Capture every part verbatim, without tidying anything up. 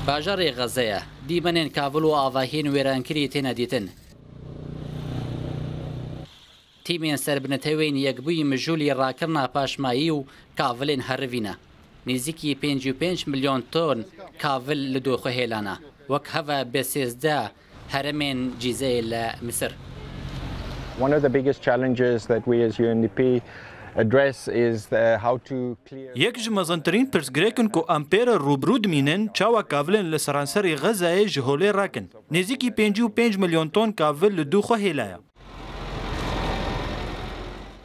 Bajarê Xezeyê dîmenên kavil û avahiyên wêrankirî têne dîtin. Tîmên serbinetewên Yekbûyî mijûlî rakirina paşmayî û kavilên herivî ne. Nêzîkî pêncî û pênc milyon ton kavil li Dûxuhêla ne, wek hev e bi sêzdeh heremên Cîzeyê li Misir. One of the biggest challenges that we as U N D P address is the, how to clear. Yek ji mezintirîn pirsgirêk in ku em pê re rûbirû dimînin, çawa kavilên li seranserê Xezayê ji holê rakin. Nêzîkî pêncî û pênc milyon ton kavil li Dûxuhêla ye.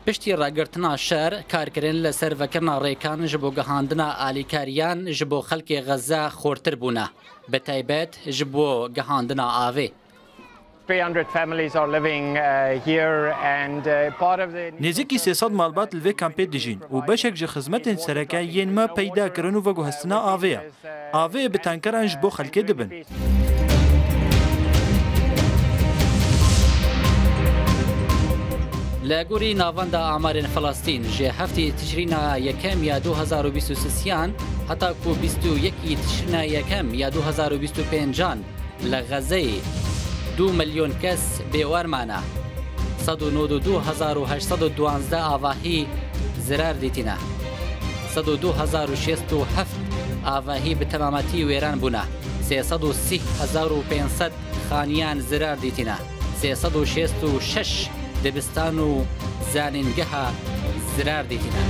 Piştî ragirtina şer, karkirin li ser vekirina rêkan ji bo gihandina alîkariyan ji bo xelkê Xeze xurtir bûne, bi taybet ji bo gihandina avê. Three hundred families are living uh, here and uh, part of the. Nêzîkî sê sed malbat li vê kampê dijîn û beşek ji xizmetên sereke yên me peyda kirin û veguhestina avê ye. Avê bi tankeran ji bo xelkê dibin. Li gorî navenda amarên Filistîn, ji heftê Tişrîna yekem ya du hezar û bîst û sisiyan heta ku bîst û yekî Tişrîna yekem ya du hezar û bîst û pêncan li Xezeyê du milyon kes bêwar mane. Sed û nod û du hezar û heşt sed û duwazdeh avahî zirar dîtîne. Sed û du hezar û şêst û heft avahî bi temametî wêran bûne. Sê sed û sî hezar û pênc sed xaniyan zirar dîtîne. Sê sed û şêst û şeş dibistan û zanîngeha zirar dîtîne.